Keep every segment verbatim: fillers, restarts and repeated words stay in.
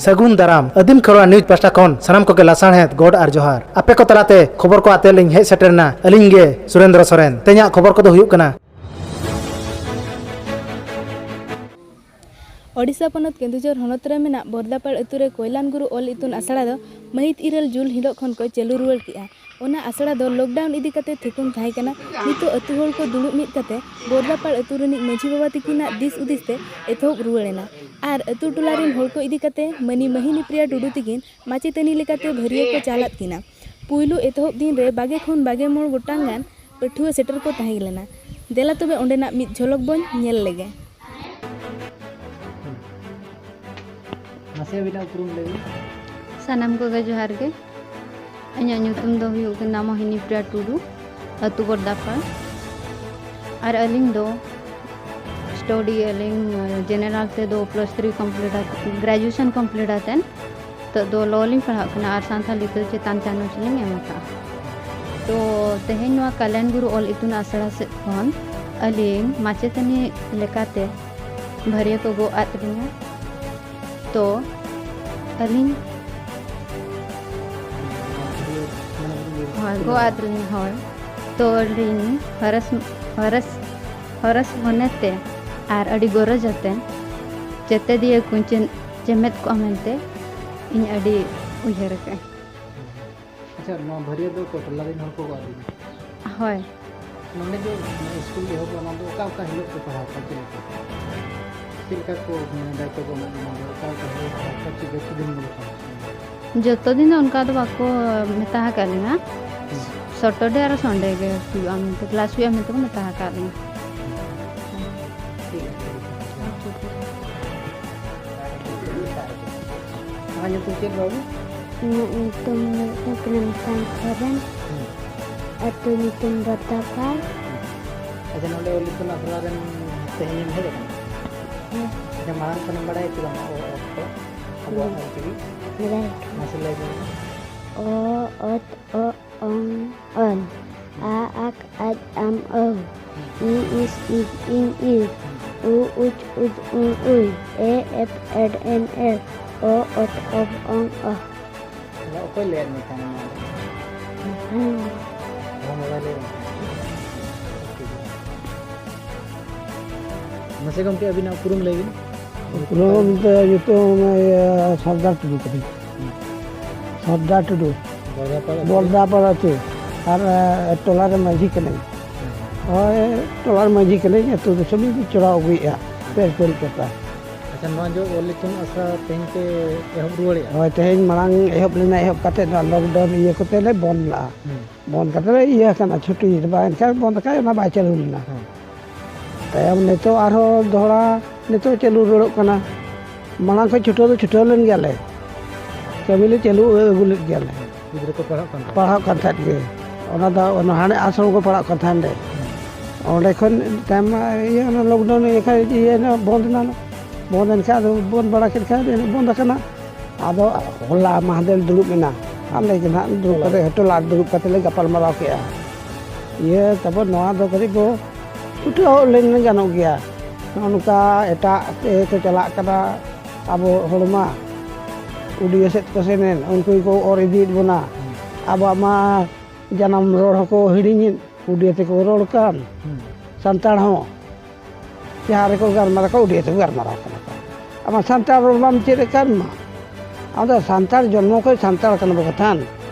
ᱥᱟᱹᱜᱩᱱ ᱫᱟᱨᱟᱢ᱾ ᱟᱹᱫᱤᱢ ᱠᱷᱮᱨᱣᱟᱲ ᱱᱤᱭᱩᱡᱽ ᱯᱟᱦᱴᱟ ᱠᱷᱚᱱ ᱥᱟᱱᱟᱢ ᱠᱚᱜᱮ ᱞᱟᱥᱟᱲᱦᱮᱫ ᱜᱚᱰ ᱟᱨ ᱡᱚᱦᱟᱨ᱾ ᱟᱯᱮ ᱠᱚ ᱛᱟᱞᱟᱛᱮ ᱠᱷᱚᱵᱚᱨ ᱠᱚ ᱟᱛᱮ ᱞᱤᱧ ᱦᱮᱡ ᱥᱮᱴᱮᱨ ᱮᱱᱟ ᱟᱹᱞᱤᱧ ᱜᱮ ᱥᱩᱨᱮᱱᱫᱨᱚ ᱥᱚᱨᱮᱱ᱾ ᱛᱮᱦᱮᱧᱟᱜ ᱠᱷᱚᱵᱚᱨ ᱠᱚᱫᱚ ᱦᱩᱭᱩᱜ ᱠᱟᱱᱟ᱾ ᱳᱰᱤᱥᱟ ᱯᱚᱱᱚᱛ ᱠᱮᱱᱫᱩᱡᱷᱚᱨ ᱦᱚᱱᱚᱛ ᱨᱮ ᱢᱮᱱᱟᱜ ᱵᱚᱨᱫᱟᱯᱟᱲ ᱟᱹᱛᱩ ᱨᱮ ᱠᱚᱭᱞᱟᱱ ᱜᱩᱨᱩ ᱚᱞ ᱤᱛᱩᱱ ᱟᱥᱲᱟ ᱫᱚ ᱢᱟᱹᱦᱤᱛ ᱤᱨᱟᱹᱞ ᱡᱩᱱ ᱦᱤᱞᱳᱜ ᱠᱷᱚᱱ ᱠᱚ ᱪᱟᱹᱞᱩ ᱨᱩᱣᱟᱹᱲ ᱠᱮᱜᱼᱟ᱾ ᱚᱱᱟ ᱟᱥᱲᱟ ᱫᱚ ᱞᱚᱠᱰᱟᱣᱩᱱ ᱤᱫᱤ ᱠᱟᱛᱮ ᱛᱷᱩᱠᱩᱢ ᱛᱟᱦᱮᱸ ᱠᱟᱱᱟ᱾ ᱱᱤᱛᱚᱜ ᱟᱹᱛᱩ ᱦᱚᱲ ᱠᱚ ᱫᱩᱲᱩᱵ ᱢᱤᱫ ᱠᱟᱛᱮ ᱵᱚᱨᱫᱟᱯᱟᱲ ᱟᱹᱛᱩ ᱨᱤᱱᱤᱡ ᱢᱟᱹᱡᱷᱤ ᱵᱟᱵᱟ ᱛᱤᱠᱤᱱᱟᱜ ᱫᱤᱥ ᱦᱩᱫᱤᱥ ᱛᱮ ᱮᱛᱚᱦᱚᱵ ᱨᱩᱣᱟᱹᱲ ᱮᱱᱟ᱾ ᱟᱨ ᱟᱹᱛᱩ ᱴᱚᱞᱟ ᱨᱤᱱ ᱦᱚᱲ ᱠᱚ ᱤᱫᱤ ᱠᱟᱛᱮ ᱢᱟᱹᱱᱤ ᱢᱟᱹᱦᱤᱱᱤ ᱯᱨᱤᱭᱟ ᱴᱩᱰᱩ ᱛᱤᱠᱤᱱ ᱢᱟᱪᱮᱛᱟᱹᱱᱤ ᱞᱮᱠᱟᱛᱮ ᱵᱷᱟᱹᱨᱭᱟᱹ ᱠᱚ ᱪᱟᱞᱟᱫ ᱠᱤᱱᱟ᱾ ᱯᱩᱭᱞᱩ ᱮᱛᱚᱦᱚᱵ ᱫᱤᱱ ᱨᱮ ᱵᱟᱜᱮ ᱠᱷᱚᱱ ᱵᱟᱜᱮ ᱢᱚᱬ ᱜᱚᱴᱟᱝ ᱜᱟᱱ ᱯᱟᱹᱴᱷᱩᱣᱟᱹ ᱥᱮᱴᱮᱨ ᱠᱚ ᱛᱟᱦᱮᱸ ᱞᱮᱱᱟ᱾ ᱫᱮᱞᱟ ᱛᱚᱵᱮ ᱚᱸᱰᱮᱱᱟᱜ ᱢᱤᱫ ᱡᱷᱚᱞᱚᱠ ᱵᱚᱱ ᱧᱮᱞ ᱞᱮᱜᱮ᱾ ᱢᱟᱥᱮ ᱟᱹᱵᱤᱱᱟᱜ ᱩᱯᱨᱩᱢ ᱞᱟᱹᱭ ᱵᱤᱱ᱾ ᱥᱟᱱᱟᱢ ᱠᱚᱜᱮ ᱡᱚᱦᱟᱨ ᱜᱮ᱾ ᱤᱧᱟᱹᱜ ᱧᱩᱛᱩᱢ ᱫᱚ ᱦᱩᱭᱩᱜ ᱠᱟᱱᱟ ᱢᱳᱦᱤᱱᱤ ᱯᱨᱤᱭᱟ ᱴᱩᱰᱩ, ᱟᱹᱛᱩ ᱵᱚᱨᱫᱟᱯᱟᱲ᱾ ᱟᱨ ᱟᱹᱞᱤᱧ ᱫᱚ ᱥᱴᱟᱰᱤ ᱟᱹᱞᱤᱧ, ᱡᱮᱱᱟᱨᱮᱞ ᱛᱮᱫᱚ ᱯᱞᱟᱥ ᱛᱷᱨᱤ ᱠᱚᱢᱯᱞᱤᱴ ᱟᱠᱟᱫ, ᱜᱨᱮᱡᱩᱭᱮᱥᱚᱱ ᱠᱚᱢᱯᱞᱤᱴ ᱟᱛᱮᱱ ᱱᱤᱛᱚᱜ ᱫᱚ ᱞᱚ ᱞᱤᱧ ᱯᱟᱲᱦᱟᱜ ᱠᱟᱱᱟ ᱟᱨ ᱥᱟᱱᱛᱟᱲᱤ ᱛᱮ ᱪᱮᱛᱟᱱ ᱪᱟᱱᱟᱪ ᱞᱤᱧ ᱮᱢ ᱟᱠᱟᱫᱼᱟ᱾ ᱛᱚ ᱛᱮᱦᱮᱧ ᱱᱚᱣᱟ ᱠᱟᱞᱭᱟᱱ ᱜᱩᱨᱩ ᱚᱞ ᱤᱛᱩᱱ ᱟᱥᱲᱟ ᱥᱮᱫ ᱠᱷᱚᱱ ᱟᱹᱞᱤᱧ ᱢᱟᱪᱮᱛᱟᱹᱱᱤ ᱞᱮᱠᱟᱛᱮ ᱵᱷᱟᱹᱨᱭᱟᱹ ᱠᱚ ᱜᱚᱜ ᱟᱫ ᱞᱤᱧᱟ᱾ ᱛᱚ ᱟᱹᱞᱤᱧ, ᱦᱳᱭ, ᱜᱚᱜ ᱟᱫ ᱞᱤᱧᱟ, ᱦᱳᱭ᱾ ᱛᱚ ᱟᱹᱞᱤᱧ ᱦᱚᱨᱚᱥ, ᱦᱚᱨᱚᱥ, ᱦᱚᱨᱚᱥ ᱢᱚᱱᱮᱛᱮ ᱟᱨ ᱟᱹᱰᱤ ᱜᱚᱨᱚᱡᱽ ᱟᱛᱮ ᱪᱮᱛᱮᱫᱤᱭᱟᱹ ᱠᱚᱧ ᱪᱮ-, ᱪᱮᱢᱮᱫ ᱠᱚᱜᱼᱟ ᱢᱮᱱᱛᱮ ᱤᱧ ᱟᱹᱰᱤ ᱩᱭᱦᱟᱹᱨ ᱟᱠᱟᱫᱼᱟᱹᱧ᱾ ᱟᱪᱪᱷᱟ, ᱱᱚᱣᱟ ᱵᱷᱟᱹᱨᱭᱟᱹ ᱫᱚ ᱚᱠᱚᱭ ᱴᱚᱞᱟ ᱨᱮᱱ ᱦᱚᱲ ᱠᱚ ᱜᱚᱜ ᱟᱹᱫᱤᱧᱟ? ᱦᱳᱭ᱾ ᱱᱚᱰᱮ ᱫᱚ, ᱢᱟᱱᱮ, ᱥᱠᱩᱞ ᱮᱦᱚᱵᱚᱜᱼᱟ, ᱚᱱᱟ ᱫᱚ ᱚᱠᱟ ᱚᱠᱟ ᱦᱤᱞᱳᱜ ᱯᱮ ᱯᱟᱲᱦᱟᱣ ᱠᱚᱣᱟ? ᱪᱮᱫ ᱞᱮᱠᱟ? ᱪᱮᱫ ᱞᱮᱠᱟ ᱠᱚ, ᱢᱟᱱᱮ, ᱫᱟᱭᱤᱛᱛᱚ ᱠᱚ ᱮᱢᱟ ᱵᱚᱱᱟ? ᱚᱠᱟ ᱚᱠᱟ ᱦᱤᱞᱳᱜ ᱯᱟᱲᱦᱟᱣ ᱠᱚᱣᱟ? ᱪᱮᱫ ᱡᱚᱛᱚ ᱫᱤᱱ ᱜᱮᱞᱮ ᱯᱟᱲᱦᱟᱣ ᱠᱚᱣᱟ? ᱡᱚᱛᱚ ᱫᱤᱱ ᱫᱚ ᱚᱱᱠᱟ ᱫᱚ ᱵᱟᱠᱚ ᱢᱮᱛᱟ ᱟᱠᱟᱫ ᱞᱤᱧᱟ᱾ ᱦᱩᱸ᱾ ᱥᱟᱴᱟᱨᱰᱮ ᱟᱨ ᱥᱟᱱᱰᱮ ᱜᱮ ᱦᱩᱭᱩᱜᱼᱟ ᱢᱮᱱᱛᱮ, ᱠᱞᱟᱥ ᱦᱩᱭᱩᱜᱼᱟ ᱢᱮᱱᱛᱮ ᱠᱚ ᱢᱮᱛᱟ ᱟᱠᱟᱫ ᱞᱤᱧᱟ᱾ ᱴᱷᱤᱠ ᱟᱪᱷᱮ, ᱴᱷᱤᱠ ᱟᱪᱷᱮ᱾ ᱟᱢᱟᱜ ᱧᱩᱛᱩᱢ ᱪᱮᱫ, ᱵᱟᱹᱵᱩ? ᱤᱧᱟᱹᱜ ᱧᱩᱛᱩᱢ ᱦᱩᱭᱩᱜ ᱠᱟᱱᱟ ᱯᱨᱮᱢᱪᱟᱸᱫᱽ ᱥᱚᱨᱮᱱ᱾ ᱦᱩᱸ᱾ ᱟᱹᱛᱩ ᱧᱩᱛᱩᱢ ᱵᱚᱨᱫᱟᱯᱟᱲ᱾ ᱟᱪᱪᱷᱟ, ᱱᱚᱰᱮ ᱚᱞ ᱤᱛᱩᱱ ᱟᱥᱲᱟ ᱨᱮᱢ ᱛᱮᱦᱮᱧᱮᱢ ᱦᱮᱡ ᱟᱠᱟᱱᱟ? ᱦᱮᱸ᱾ ᱟᱪᱪᱷᱟ, ᱢᱟᱲᱟᱝ ᱠᱷᱚᱱᱮᱢ ᱵᱟᱲᱟᱭᱟ ᱪᱮ ᱵᱟᱝᱟ ᱚ, ᱚᱛ, ᱠᱚ? ᱟᱵᱚᱣᱟᱜ ᱦᱮᱸ᱾ ᱚᱞ ᱪᱤᱠᱤ? ᱵᱟᱲᱟᱭ ᱜᱮ᱾ ᱢᱟᱥᱮ ᱞᱟᱹᱭ ᱢᱮ᱾ ᱚ, ᱚᱛ, ᱚ, ᱚᱝ, ᱚᱞ᱾ ᱟ, ᱟᱠ, ᱟᱡ, ᱟᱢ, ᱟᱹᱣ᱾ ᱦᱩᱸ᱾ ᱤ, ᱤᱥ, ᱤᱡ, ᱤᱧ, ᱤᱨ᱾ ᱦᱩᱸ᱾ ᱩ, ᱩᱪ, ᱩᱡ, ᱩᱝ, ᱩᱭ᱾ ᱮ, ᱮᱯ, ᱮᱰ, ᱮᱱ, ᱮᱲ᱾ ᱚ, ᱚᱛ, ᱚᱵ, ᱚᱝ, ᱚᱦ᱾ ᱟᱫᱚ ᱚᱠᱚᱭ ᱞᱟᱹᱭᱟᱫ ᱢᱮ ᱛᱟᱦᱮᱱᱟ ᱱᱚᱣᱟ ᱫᱚ? ᱦᱮᱸ᱾ ᱦᱚᱲ ᱢᱟ ᱵᱟᱭ ᱞᱟᱹᱭ ᱟᱢ ᱛᱟᱦᱮᱱᱟ᱾ ᱢᱟᱥᱮ ᱜᱚᱢᱠᱮ, ᱟᱹᱵᱤᱱᱟᱜ ᱩᱯᱨᱩᱢ ᱞᱟᱹᱭ ᱵᱤᱱ᱾ ᱩᱯᱨᱩᱢ ᱫᱚ ᱧᱩᱛᱩᱢ, ᱤᱭᱟᱹ, ᱥᱟᱨᱫᱟᱨ ᱴᱩᱰᱩ ᱛᱟᱹᱞᱤᱧ᱾ ᱦᱩᱸ᱾ ᱥᱟᱨᱫᱟᱨ ᱴᱩᱰᱩ᱾ ᱵᱚᱲᱫᱟᱯᱟᱲᱟ ᱟᱹᱛᱩ? ᱵᱚᱲᱫᱟᱯᱟᱲᱟ ᱟᱹᱛᱩ᱾ ᱟᱨ, ᱮ, ᱴᱚᱞᱟ ᱨᱮ ᱢᱟᱹᱡᱷᱤ ᱠᱟᱹᱱᱟᱹᱧ᱾ ᱦᱩᱸ᱾ ᱦᱳᱭ, ᱴᱚᱞᱟ ᱨᱮ ᱢᱟᱹᱡᱷᱤ ᱠᱟᱹᱱᱟᱹᱧ, ᱟᱹᱛᱩ ᱫᱤᱥᱚᱢ ᱤᱧ ᱪᱟᱞᱟᱣ ᱟᱹᱜᱩᱭᱮᱫᱼᱟ, ᱦᱩᱸ᱾ ᱵᱮᱥ ᱵᱟᱹᱲᱤᱡ ᱠᱟᱛᱷᱟ᱾ ᱟᱪᱪᱷᱟ, ᱱᱚᱣᱟ ᱡᱮ ᱚᱞ ᱤᱛᱩᱱ ᱟᱥᱲᱟ ᱛᱮᱦᱮᱧ ᱯᱮ ᱮᱦᱚᱵ ᱨᱩᱣᱟᱹᱲᱮᱫᱼᱟ? ᱦᱳᱭ, ᱛᱮᱦᱮᱧ ᱢᱟᱲᱟᱝ ᱮᱦᱚᱵ ᱞᱮᱱᱟ, ᱮᱦᱚᱵ ᱠᱟᱛᱮᱫ ᱱᱚᱣᱟ lockdown ᱤᱭᱟᱹ ᱠᱚᱛᱮ ᱞᱮ ᱵᱚᱱᱫ ᱞᱮᱫᱼᱟ᱾ ᱦᱩᱸ᱾ ᱵᱚᱱᱫ ᱠᱟᱛᱮ ᱞᱮ ᱤᱭᱟᱹ ᱟᱠᱟᱱᱟ, ᱪᱷᱩᱴᱤ ᱵᱟᱝ, ᱮᱱᱠᱷᱟᱱ ᱵᱚᱱᱫ ᱠᱷᱟᱡ ᱚᱱᱟ ᱵᱟᱭ ᱪᱟᱹᱞᱩ ᱞᱮᱱᱟ᱾ ᱦᱮᱸ᱾ ᱛᱟᱭᱚᱢ ᱱᱤᱛᱚᱜ ᱟᱨᱦᱚᱸ ᱫᱚᱦᱲᱟ ᱱᱤᱛᱚᱜ ᱪᱟᱹᱞᱩ ᱨᱩᱣᱟᱹᱲᱚᱜ ᱠᱟᱱᱟ᱾ ᱢᱟᱲᱟᱝ ᱠᱷᱚᱱ ᱪᱷᱩᱴᱟᱹᱣ ᱫᱚ ᱪᱷᱩᱴᱟᱹᱣ ᱞᱮᱱ ᱜᱮᱭᱟᱞᱮ, ᱠᱟᱹᱢᱤ ᱞᱮ ᱪᱟᱹᱞᱩ ᱟᱹᱜᱩ ᱞᱮᱫ ᱜᱮᱭᱟᱞᱮ᱾ ᱜᱤᱫᱽᱨᱟᱹ ᱠᱚ ᱯᱟᱲᱦᱟᱜ ᱠᱟᱱ ᱛᱟᱦᱮᱸᱫ? ᱯᱟᱲᱦᱟᱜ ᱠᱟᱱ ᱛᱟᱦᱮᱸᱫ ᱜᱮ, ᱚᱱᱟ ᱫᱚ ᱚᱱᱟ ᱦᱟᱱᱮ ᱟᱥᱨᱚᱢ ᱠᱚ ᱯᱟᱲᱦᱟᱜ ᱠᱟᱱ ᱛᱟᱦᱮᱸᱫ ᱚᱸᱰᱮ᱾ ᱦᱮᱸ᱾ ᱚᱸᱰᱮ ᱠᱷᱚᱱ ᱛᱟᱭᱚᱢ ᱢᱟ ᱤᱭᱟᱹ, ᱚᱱᱟ lockdown ᱤᱭᱟᱹ ᱠᱷᱟᱱ ᱤᱭᱟᱹ ᱮᱱᱟ, ᱵᱚᱱᱫ ᱮᱱᱟ᱾ ᱵᱚᱱᱫ ᱮᱱ ᱠᱷᱟᱱ ᱟᱫᱚ ᱵᱚᱱᱫ ᱵᱟᱲᱟ ᱠᱮᱫ ᱠᱷᱟᱱ ᱵᱚᱱᱫ ᱟᱠᱟᱱᱟ᱾ ᱟᱫᱚ ᱦᱚᱞᱟ ᱢᱟᱦᱫᱮᱨ ᱫᱩᱲᱩᱵ ᱮᱱᱟ, ᱟᱞᱮ ᱜᱮ ᱱᱟᱦᱟᱜ ᱫᱩᱲᱩᱵ ᱠᱟᱛᱮ, ᱴᱚᱞᱟ ᱨᱮ ᱫᱩᱲᱩᱵ ᱠᱟᱛᱮ ᱞᱮ ᱜᱟᱯᱟᱞ ᱢᱟᱨᱟᱣ ᱠᱮᱜᱼᱟ᱾ ᱤᱭᱟᱹ, ᱛᱟᱨᱯᱚᱨ ᱱᱚᱣᱟ ᱫᱚ ᱠᱟᱹᱴᱤᱡ ᱵᱚ ᱪᱷᱩᱴᱟᱹᱣ ᱞᱮᱱ ᱜᱟᱱᱚᱜ ᱜᱮᱭᱟ᱾ ᱱᱚᱜᱼᱚ ᱱᱚᱝᱠᱟ ᱮᱴᱟᱜ ᱛᱮ ᱠᱚ ᱪᱟᱞᱟᱜ ᱠᱟᱱᱟ, ᱟᱵᱚ ᱦᱚᱲ ᱢᱟ ᱩᱰᱤᱭᱟ ᱥᱮᱫ ᱠᱚ ᱥᱮᱱ ᱮᱱ, ᱩᱱᱠᱩ ᱜᱮᱠᱚ ᱚᱨ ᱤᱫᱤᱭᱮᱫ ᱵᱚᱱᱟ᱾ ᱟᱵᱚᱣᱟᱜ ᱢᱟ ᱡᱟᱱᱟᱢ ᱨᱚᱲ ᱦᱚᱸᱠᱚ ᱦᱤᱲᱤᱧᱮᱫ, ᱩᱰᱤᱭᱟ ᱛᱮᱠᱚ ᱨᱚᱲ ᱠᱟᱱ᱾ ᱦᱩᱸ᱾ ᱥᱟᱱᱛᱟᱲ ᱦᱚᱸ ᱡᱟᱦᱟᱸ ᱨᱮᱠᱚ ᱜᱟᱞᱢᱟᱨᱟᱣ ᱠᱚ, ᱩᱰᱤᱭᱟ ᱛᱮᱠᱚ ᱜᱟᱞᱢᱟᱨᱟᱣ ᱠᱟᱱᱟ ᱠᱚ᱾ ᱟᱢᱟᱜ ᱥᱟᱱᱛᱟᱲ ᱨᱚᱲ ᱵᱟᱢ ᱪᱮᱫ ᱟᱠᱟᱫ ᱢᱟ, ᱟᱢ ᱫᱚ ᱥᱟᱱᱛᱟᱲ ᱡᱚᱱᱢᱚ ᱠᱷᱚᱱ ᱥᱟᱱᱛᱟᱲ ᱠᱟᱱᱟ ᱵᱚ ᱠᱟᱛᱷᱟᱱ᱾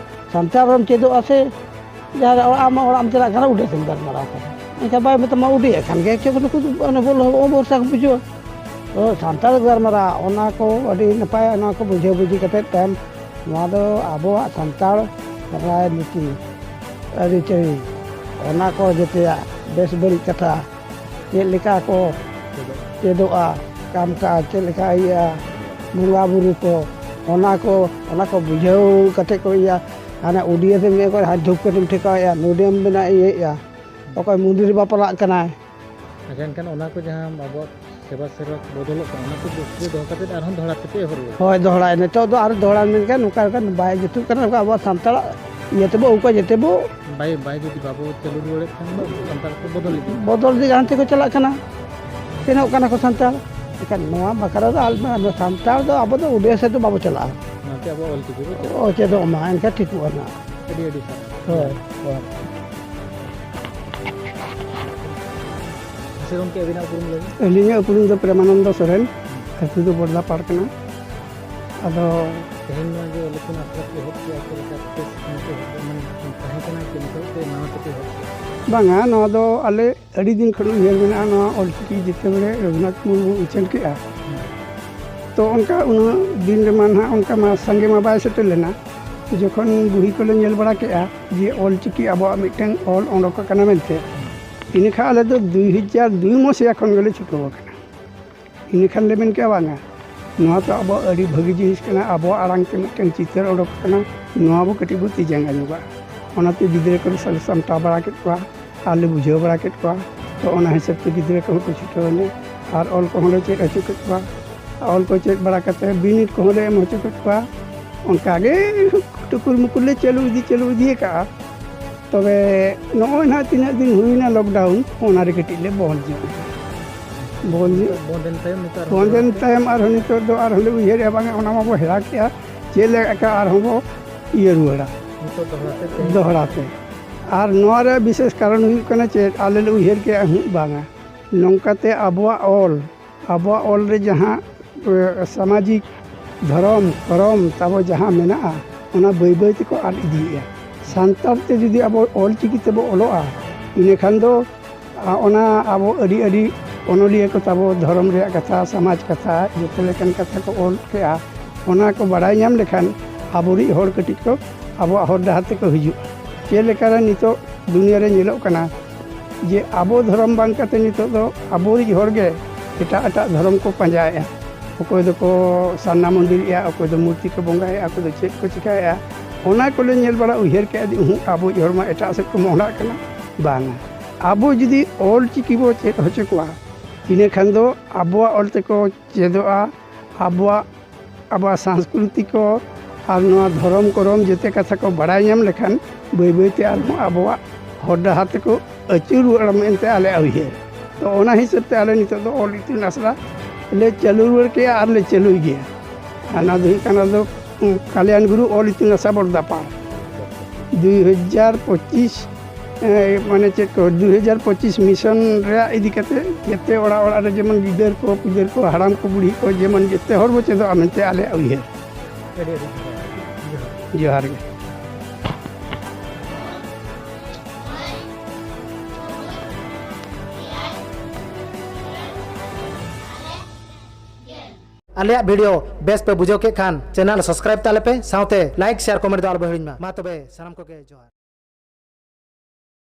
ᱥᱟᱱᱛᱟᱲ ᱨᱚᱲ ᱮᱢ ᱪᱮᱫᱚᱜᱼᱟ ᱥᱮ, ᱡᱟᱦᱟᱸ ᱨᱮ ᱚᱲᱟᱜ, ᱟᱢᱟᱜ ᱚᱲᱟᱜ ᱮᱢ ᱪᱟᱞᱟᱜ ᱠᱟᱱᱟ, ᱩᱰᱤᱭᱟ ᱛᱮᱢ ᱜᱟᱞᱢᱟᱨᱟᱣ ᱠᱟᱱᱟ᱾ ᱮᱱᱠᱷᱟᱱ ᱵᱟᱭ ᱢᱮᱛᱟᱢᱟ ᱩᱰᱤᱭᱟ ᱠᱷᱟᱱ ᱜᱮ ᱪᱮᱫ ᱠᱚ ᱱᱩᱠᱩ ᱫᱚ ᱚᱱᱮ ᱵᱚᱞ ᱦᱚᱸ ᱵᱷᱚᱨᱥᱟ ᱠᱚ ᱵᱩᱡᱷᱟᱹᱣᱟ᱾ ᱛᱚ ᱥᱟᱱᱛᱟᱲ ᱜᱟᱞᱢᱟᱨᱟᱣ, ᱚᱱᱟ ᱠᱚ ᱟᱹᱰᱤ ᱱᱟᱯᱟᱭᱟ, ᱱᱚᱣᱟ ᱠᱚ ᱵᱩᱡᱷᱟᱹᱣ ᱵᱩᱡᱷᱤ ᱠᱟᱛᱮᱫ ᱛᱟᱭᱚᱢ ᱱᱚᱣᱟ ᱫᱚ ᱟᱵᱚᱣᱟᱜ ᱥᱟᱱᱛᱟᱲ ᱨᱟᱡᱽᱱᱤᱛᱤ, ᱟᱹᱨᱤᱪᱟᱹᱞᱤ, ᱚᱱᱟ ᱠᱚ ᱡᱮᱛᱮᱭᱟᱜ ᱵᱮᱥ ᱵᱟᱹᱲᱤᱡ ᱠᱟᱛᱷᱟ, ᱪᱮᱫ ᱞᱮᱠᱟ ᱠᱚ ᱪᱮᱫᱚᱜᱼᱟ, ᱠᱟᱢ ᱠᱟᱡᱽ ᱪᱮᱫ ᱞᱮᱠᱟ ᱤᱭᱟᱹᱜᱼᱟ, ᱵᱚᱸᱜᱟ ᱵᱩᱨᱩ ᱠᱚ, ᱚᱱᱟ ᱠᱚ, ᱚᱱᱟ ᱠᱚ ᱵᱩᱡᱷᱟᱹᱣ ᱠᱟᱛᱮ ᱠᱚ ᱤᱭᱟᱹ, ᱦᱟᱱᱮ ᱩᱰᱤᱭᱟ ᱛᱮᱢ ᱤᱭᱟᱹ ᱠᱚᱣᱟ, ᱦᱟᱱᱮ ᱫᱷᱩᱯ ᱠᱟᱹᱴᱷᱤᱢ ᱴᱷᱮᱠᱟᱣᱮᱜᱼᱟ, ᱱᱩᱰᱤᱭᱟᱹᱢ ᱵᱮᱱᱟᱣ ᱤᱭᱟᱹᱭᱮᱜᱼᱟ, ᱚᱠᱚᱭ ᱢᱚᱱᱫᱤᱨ ᱵᱟᱯᱞᱟᱜ ᱠᱟᱱᱟᱭ᱾ ᱟᱪᱪᱷᱟ, ᱮᱱᱠᱷᱟᱱ ᱚᱱᱟ ᱠᱚ ᱡᱟᱦᱟᱸ ᱟᱵᱚᱣᱟᱜ ᱥᱮᱵᱟ ᱥᱮᱵᱟ ᱵᱚᱫᱚᱞᱚᱜ ᱠᱟᱱᱟ, ᱚᱱᱟ ᱠᱚ ᱫᱚᱥᱛᱤ ᱫᱚᱦᱚ ᱠᱟᱛᱮ ᱟᱨᱦᱚᱸ ᱫᱚᱦᱲᱟ ᱛᱮᱯᱮ ᱮᱦᱚᱵ ᱨᱩᱣᱟᱹᱲ? ᱦᱳᱭ, ᱫᱚᱦᱲᱟ ᱱᱤᱛᱚᱜ ᱫᱚ ᱟᱨ ᱫᱚᱦᱲᱟ ᱢᱮᱱᱠᱷᱟᱱ ᱱᱚᱝᱠᱟ ᱞᱮᱠᱟ ᱵᱟᱭ ᱡᱩᱛᱩᱜ ᱠᱟᱱᱟ, ᱱᱚᱝᱠᱟ ᱟᱵᱚᱣᱟᱜ ᱥᱟᱱᱛᱟᱲᱟᱜ ᱤᱭᱟᱹ ᱛᱮᱵᱚ, ᱩᱱᱠᱩᱣᱟᱜ ᱡᱮᱛᱮ ᱵᱚ ᱵᱟᱭ, ᱵᱟᱭ ᱡᱩᱫᱤ ᱵᱟᱵᱚ ᱪᱟᱹᱞᱩ ᱨᱩᱣᱟᱹᱲᱮᱫ ᱠᱷᱟᱱ ᱫᱚ ᱥᱟᱱᱛᱟᱲ ᱠᱚ ᱵᱚᱫᱚᱞ ᱤᱫᱤᱜᱼᱟ᱾ ᱵᱚᱫᱚᱞ ᱤᱫᱤᱜᱼᱟ, ᱦᱟᱱᱛᱮ ᱠᱚ ᱪᱟᱞᱟᱜ ᱠᱟᱱᱟ, ᱥᱮᱱᱚᱜ ᱠᱟᱱᱟ ᱠᱚ ᱥᱟᱱᱛᱟᱲ᱾ ᱮᱱᱠᱷᱟᱱ ᱱᱚᱣᱟ ᱵᱟᱠᱷᱨᱟ ᱫᱚ ᱟᱞᱮ ᱢᱟ ᱥᱟᱱᱛᱟᱲ ᱫᱚ ᱟᱵᱚ ᱫᱚ ᱩᱫᱮᱥ ᱥᱮᱫ ᱫᱚ ᱵᱟᱵᱚ ᱪᱟᱞᱟᱜᱼᱟ᱾ ᱚᱱᱟᱛᱮ ᱟᱵᱚ ᱚᱞ ᱪᱤᱠᱤ ᱵᱚ ᱪᱮᱫ᱾ ᱚ, ᱪᱮᱫᱚᱜ ᱢᱟ, ᱮᱱᱠᱷᱟᱱ ᱴᱷᱤᱠᱚᱜᱼᱟ ᱱᱟᱜ᱾ ᱟᱹᱰᱤ ᱟᱹᱰᱤ ᱥᱟᱨᱦᱟᱣ᱾ ᱦᱳᱭ, ᱦᱳᱭ᱾ ᱢᱟᱥᱮ ᱜᱚᱢᱠᱮ, ᱟᱹᱵᱤᱱᱟᱜ ᱩᱯᱨᱩᱢ ᱞᱟᱹᱭ ᱵᱤᱱ᱾ ᱟᱹᱞᱤᱧᱟᱜ ᱩᱯᱨᱩᱢ ᱫᱚ ᱯᱨᱮᱢᱟᱱᱚᱱᱫᱚ ᱥᱚᱨᱮᱱ, ᱟᱹᱛᱩ ᱫᱚ ᱵᱚᱨᱫᱟᱯᱟᱲ ᱠᱟᱱᱟ᱾ ᱟᱫᱚ ᱛᱮᱦᱮᱧ ᱱᱚᱣᱟ ᱡᱮ ᱚᱞ ᱤᱛᱩᱱ ᱟᱥᱲᱟ ᱯᱮ ᱮᱦᱚᱵ ᱠᱮᱜᱼᱟ, ᱪᱮᱫ ᱞᱮᱠᱟ ᱯᱮ ᱥᱤᱠᱷᱱᱟᱹᱛ ᱮ ᱮᱦᱚᱵ ᱠᱮᱜᱼᱟ? ᱢᱟᱱᱮ ᱛᱟᱦᱮᱸ ᱠᱟᱱᱟ ᱪᱮ ᱱᱤᱛᱚᱜ ᱯᱮ ᱱᱟᱣᱟ ᱛᱮᱯᱮ ᱮᱦᱚᱵ ᱠᱮᱜᱼᱟ? ᱵᱟᱝᱟ, ᱱᱚᱣᱟ ᱫᱚ ᱟᱞᱮ ᱟᱹᱰᱤ ᱫᱤᱱ ᱠᱷᱚᱱ ᱩᱭᱦᱟᱹᱨ ᱢᱮᱱᱟᱜᱼᱟ᱾ ᱱᱚᱣᱟ ᱚᱞᱪᱤᱠᱤ ᱡᱮᱛᱮ ᱵᱮᱲᱮ ᱨᱚᱜᱷᱩᱱᱟᱛᱷ ᱢᱩᱨᱢᱩ ᱩᱪᱷᱟᱹᱱ ᱠᱮᱜᱼᱟ᱾ ᱛᱚ ᱚᱱᱠᱟ ᱩᱱᱟᱹᱜ ᱫᱤᱱ ᱨᱮᱢᱟ ᱱᱟᱦᱟᱜ ᱚᱱᱠᱟ ᱢᱟ ᱥᱟᱸᱜᱮ ᱢᱟ ᱵᱟᱭ ᱥᱮᱴᱮᱨ ᱞᱮᱱᱟ᱾ ᱡᱚᱠᱷᱚᱱ ᱵᱩᱦᱤ ᱠᱚᱞᱮ ᱧᱮᱞ ᱵᱟᱲᱟ ᱠᱮᱜᱼᱟ ᱡᱮ ᱚᱞᱪᱤᱠᱤ ᱟᱵᱚᱣᱟᱜ ᱢᱤᱫᱴᱟᱝ ᱚᱞ ᱚᱰᱚᱠ ᱟᱠᱟᱱᱟ ᱢᱮᱱᱛᱮ, ᱤᱱᱟᱹᱠᱷᱟᱱ ᱟᱞᱮ ᱫᱚ ᱫᱩᱭ ᱦᱟᱡᱟᱨ ᱫᱩᱭ ᱢᱚᱥᱤᱦᱟ ᱠᱷᱚᱱ ᱜᱮᱞᱮ ᱪᱷᱩᱴᱟᱹᱣ ᱟᱠᱟᱱᱟ᱾ ᱤᱱᱟᱹᱠᱷᱟᱱ ᱞᱮ ᱢᱮᱱ ᱠᱮᱜᱼᱟ, ᱵᱟᱝᱟ, ᱱᱚᱣᱟ ᱛᱚ ᱟᱵᱚᱣᱟᱜ ᱟᱹᱰᱤ ᱵᱷᱟᱹᱜᱤ ᱡᱤᱱᱤᱥ ᱠᱟᱱᱟ, ᱟᱵᱚᱣᱟᱜ ᱟᱲᱟᱝ ᱛᱮ ᱢᱤᱫᱴᱟᱝ ᱪᱤᱛᱟᱹᱨ ᱚᱰᱚᱠ ᱠᱟᱱᱟ, ᱱᱚᱣᱟ ᱵᱚ ᱠᱟᱹᱴᱤᱡ ᱵᱚ ᱛᱤ ᱡᱟᱸᱜᱟ ᱧᱚᱜᱟ᱾ ᱚᱱᱟᱛᱮ ᱜᱤᱫᱽᱨᱟᱹ ᱠᱚᱞᱮ ᱥᱟᱞᱮ ᱥᱟᱢᱴᱟᱣ ᱵᱟᱲᱟ ᱠᱮᱫ ᱠᱚᱣᱟ ᱟᱨ ᱞᱮ ᱵᱩᱡᱷᱟᱹᱣ ᱵᱟᱲᱟ ᱠᱮᱫ ᱠᱚᱣᱟ᱾ ᱛᱚ ᱚᱱᱟ ᱦᱤᱥᱟᱹᱵ ᱛᱮ ᱜᱤᱫᱽᱨᱟᱹ ᱠᱚᱦᱚᱸ ᱠᱚ ᱪᱷᱩᱴᱟᱹᱣ ᱮᱱᱟ ᱟᱨ ᱚᱞ ᱠᱚᱦᱚᱸ ᱞᱮ ᱪᱮᱫ ᱦᱚᱪᱚ ᱠᱮᱫ ᱠᱚᱣᱟ᱾ ᱚᱞ ᱠᱚ ᱪᱮᱫ ᱵᱟᱲᱟ ᱠᱟᱛᱮ ᱵᱤᱱᱤᱰ ᱠᱚᱦᱚᱸ ᱞᱮ ᱮᱢ ᱦᱚᱪᱚ ᱠᱮᱫ ᱠᱚᱣᱟ᱾ ᱚᱱᱠᱟ ᱜᱮ ᱴᱩᱠᱩᱨ ᱢᱩᱠᱩᱨ ᱞᱮ ᱪᱟᱹᱞᱩ ᱤᱫᱤ, ᱪᱟᱹᱞᱩ ᱤᱫᱤ ᱟᱠᱟᱫᱼᱟ᱾ ᱛᱚᱵᱮ ᱱᱚᱜᱼᱚᱭ ᱱᱟᱦᱟᱜ ᱛᱤᱱᱟᱹᱜ ᱫᱤᱱ ᱦᱩᱭᱱᱟ lockdown, ᱚᱱᱟ ᱨᱮ ᱠᱟᱹᱴᱤᱡ ᱞᱮ ᱵᱚᱱᱫ ᱧᱚᱜ ᱮᱱᱟ᱾ ᱵᱚᱱᱫ ᱧᱚᱜ, ᱵᱚᱱᱫ ᱮᱱ ᱛᱟᱭᱚᱢ ᱱᱮᱛᱟᱨ ᱦᱚᱸ ᱵᱚᱱᱫ ᱮᱱ ᱛᱟᱭᱚᱢ ᱟᱨᱦᱚᱸ ᱱᱤᱛᱚᱜ ᱫᱚ ᱟᱨᱦᱚᱸ ᱞᱮ ᱩᱭᱦᱟᱹᱨᱮᱜᱼᱟ, ᱵᱟᱝᱟ, ᱚᱱᱟ ᱢᱟᱵᱚ ᱦᱮᱲᱟ ᱠᱮᱜᱼᱟ, ᱪᱮᱫ ᱞᱮᱠᱟ ᱟᱨᱦᱚᱸ ᱵᱚ ᱤᱭᱟᱹ ᱨᱩᱣᱟᱹᱲᱟ ᱱᱤᱛᱚᱜ ᱫᱚᱦᱲᱟ ᱛᱮ ᱛᱮᱦᱮᱧ ᱫᱚᱦᱲᱟ ᱛᱮ᱾ ᱟᱨ ᱱᱚᱣᱟ ᱨᱮᱭᱟᱜ ᱵᱤᱥᱮᱥ ᱠᱟᱨᱚᱱ ᱦᱩᱭᱩᱜ ᱠᱟᱱᱟ ᱪᱮᱫ? ᱟᱞᱮ ᱞᱮ ᱩᱭᱦᱟᱹᱨ ᱠᱮᱜᱼᱟ, ᱦᱩᱸ, ᱵᱟᱝᱟ, ᱱᱚᱝᱠᱟᱛᱮ ᱟᱵᱚᱣᱟᱜ ᱚᱞ, ᱟᱵᱚᱣᱟᱜ ᱚᱞ ᱨᱮ ᱡᱟᱦᱟᱸ, ᱮ, ᱥᱟᱢᱟᱡᱤᱠ ᱫᱷᱚᱨᱚᱢ ᱠᱚᱨᱚᱢ ᱛᱟᱵᱚ ᱡᱟᱦᱟᱸ ᱢᱮᱱᱟᱜᱼᱟ, ᱚᱱᱟ ᱵᱟᱹᱭ ᱵᱟᱹᱭ ᱛᱮᱠᱚ ᱟᱫ ᱤᱫᱤᱭᱮᱫᱼᱟ᱾ ᱥᱟᱱᱛᱟᱲ ᱛᱮ ᱡᱩᱫᱤ ᱟᱵᱚ ᱚᱞ ᱪᱤᱠᱤ ᱛᱮᱵᱚ ᱚᱞᱚᱜᱼᱟ, ᱤᱱᱟᱹᱠᱷᱟᱱ ᱫᱚ, ᱟ, ᱚᱱᱟ ᱟᱵᱚ ᱟᱹᱰᱤ ᱟᱹᱰᱤ ᱚᱱᱚᱞᱤᱭᱟᱹ ᱠᱚ ᱛᱟᱵᱚ ᱫᱷᱚᱨᱚᱢ ᱨᱮᱭᱟᱜ ᱠᱟᱛᱷᱟ, ᱥᱚᱢᱟᱡᱽ ᱠᱟᱛᱷᱟ, ᱡᱚᱛᱚ ᱞᱮᱠᱟᱱ ᱠᱟᱛᱷᱟ ᱠᱚ ᱚᱞ ᱠᱮᱜᱼᱟ᱾ ᱚᱱᱟ ᱠᱚ ᱵᱟᱲᱟᱭ ᱧᱟᱢ ᱞᱮᱠᱷᱟᱱ ᱟᱵᱚᱨᱤᱡ ᱦᱚᱲ ᱠᱟᱹᱴᱤᱡ ᱠᱚ ᱟᱵᱚᱣᱟᱜ ᱦᱚᱨ ᱰᱟᱦᱟᱨ ᱛᱮᱠᱚ ᱦᱤᱡᱩᱜᱼᱟ᱾ ᱪᱮᱫ ᱞᱮᱠᱟᱨᱮ ᱱᱤᱛᱚᱜ ᱫᱩᱱᱤᱭᱟᱹ ᱨᱮ ᱧᱮᱞᱚᱜ ᱠᱟᱱᱟ ᱡᱮ ᱟᱵᱚ ᱫᱷᱚᱨᱚᱢ ᱵᱟᱝ ᱠᱟᱛᱮ ᱱᱤᱛᱚᱜ ᱫᱚ ᱟᱵᱚᱨᱤᱡ ᱦᱚᱲ ᱜᱮ ᱮᱴᱟᱜ ᱮᱴᱟᱜ ᱫᱷᱚᱨᱚᱢ ᱠᱚ ᱯᱟᱸᱡᱟᱭᱮᱫᱼᱟ᱾ ᱚᱠᱚᱭ ᱫᱚᱠᱚ ᱥᱟᱨᱱᱟ ᱢᱚᱱᱫᱤᱨᱮᱜᱼᱟ, ᱚᱠᱚᱭ ᱫᱚ ᱢᱩᱨᱛᱤ ᱠᱚ ᱵᱚᱸᱜᱟᱭᱮᱫᱼᱟ, ᱚᱠᱚᱭ ᱫᱚ ᱪᱮᱫ ᱠᱚ ᱪᱤᱠᱟᱹᱭᱮᱫᱼᱟ᱾ ᱚᱱᱟ ᱠᱚᱞᱮ ᱧᱮᱞ ᱵᱟᱲᱟ ᱩᱭᱦᱟᱹᱨ ᱠᱮᱫᱼᱟ ᱡᱮ, ᱩᱦᱩᱸ, ᱟᱵᱚᱭᱤᱡ ᱦᱚᱲ ᱢᱟ ᱮᱴᱟᱜ ᱥᱮᱫ ᱠᱚ ᱢᱚᱦᱰᱟᱜ ᱠᱟᱱᱟ᱾ ᱵᱟᱝᱟ, ᱟᱵᱚ ᱡᱩᱫᱤ ᱚᱞ ᱪᱤᱠᱤ ᱵᱚ ᱪᱮᱫ ᱦᱚᱪᱚ ᱠᱚᱣᱟ, ᱤᱱᱟᱹ ᱠᱷᱟᱱ ᱫᱚ ᱟᱵᱚᱣᱟᱜ ᱚᱞ ᱛᱮᱠᱚ ᱪᱮᱫᱚᱜᱼᱟ, ᱟᱵᱚᱣᱟᱜ, ᱟᱵᱚᱣᱟᱜ ᱥᱟᱝᱥᱠᱨᱤᱛᱤ ᱠᱚ ᱟᱨ ᱱᱚᱣᱟ ᱫᱷᱚᱨᱚᱢ ᱠᱚᱨᱚᱢ ᱡᱮᱛᱮ ᱠᱟᱛᱷᱟ ᱠᱚ ᱵᱟᱲᱟᱭ ᱧᱟᱢ ᱞᱮᱠᱷᱟᱱ ᱵᱟᱹᱭ ᱵᱟᱹᱭ ᱛᱮ ᱟᱨᱦᱚᱸ ᱟᱵᱚᱣᱟᱜ ᱦᱚᱨ ᱰᱟᱦᱟᱨ ᱛᱮᱠᱚ ᱟᱹᱪᱩᱨ ᱨᱩᱣᱟᱹᱲᱟ ᱢᱮᱱᱛᱮ ᱟᱞᱮᱭᱟᱜ ᱩᱭᱦᱟᱹᱨ᱾ ᱛᱚ ᱚᱱᱟ ᱦᱤᱥᱟᱹᱵ ᱛᱮ ᱟᱞᱮ ᱱᱤᱛᱚᱜ ᱫᱚ ᱚᱞ ᱤᱛᱩᱱ ᱟᱥᱲᱟ ᱞᱮ ᱪᱟᱹᱞᱩ ᱨᱩᱣᱟᱹᱲ ᱠᱮᱜᱼᱟ ᱟᱨ ᱞᱮ ᱪᱟᱹᱞᱩᱭ ᱜᱮᱭᱟ᱾ ᱟᱨ ᱚᱱᱟ ᱫᱚ ᱦᱩᱭᱩᱜ ᱠᱟᱱᱟ ᱫᱚ, ᱩᱸ, ᱠᱟᱞᱭᱟᱱ ᱜᱩᱨᱩ ᱚᱞ ᱤᱛᱩᱱ ᱟᱥᱲᱟ ᱵᱚᱨᱫᱟᱯᱟᱲ᱾ ᱫᱩᱭ ᱦᱟᱡᱟᱨ ᱯᱚᱸᱪᱤᱥ, ᱮ, ᱢᱟᱱᱮ ᱪᱮᱫ ᱠᱚ, ᱫᱩᱭ ᱦᱟᱡᱟᱨ ᱯᱚᱸᱪᱤᱥ mission ᱨᱮᱭᱟᱜ ᱤᱫᱤ ᱠᱟᱛᱮ ᱡᱮᱛᱮ ᱚᱲᱟᱜ ᱚᱲᱟᱜ ᱨᱮ ᱡᱮᱢᱚᱱ ᱜᱤᱫᱟᱹᱨ ᱠᱚ, ᱯᱤᱫᱟᱹᱨ ᱠᱚ, ᱦᱟᱲᱟᱢ ᱠᱚ, ᱵᱩᱲᱦᱤ ᱠᱚ ᱡᱮᱢᱚᱱ ᱡᱮᱛᱮ ᱦᱚᱲ ᱵᱚ ᱪᱮᱫᱚᱜᱼᱟ ᱢᱮᱱᱛᱮ ᱟᱞᱮᱭᱟᱜ ᱩᱭᱦᱟᱹᱨ᱾ ᱟᱹᱰᱤ ᱟᱹᱰᱤ ᱡᱚᱦᱟᱨ᱾ ᱡᱚᱦᱟᱨ ᱜᱮ᱾ ᱟᱞᱮᱭᱟᱜ video ᱵᱮᱥ ᱯᱮ ᱵᱩᱡᱷᱟᱹᱣ ᱠᱮᱫ ᱠᱷᱟᱱ channel subscribe ᱛᱟᱞᱮ ᱯᱮ, ᱥᱟᱶᱛᱮ like, share, comment ᱫᱚ ᱟᱞᱚ ᱯᱮ ᱦᱤᱲᱤᱧ ᱢᱟ᱾ ᱢᱟ ᱛᱚᱵᱮ ᱥᱟᱱᱟᱢ ᱠᱚᱜᱮ ᱡᱚᱦᱟᱨ᱾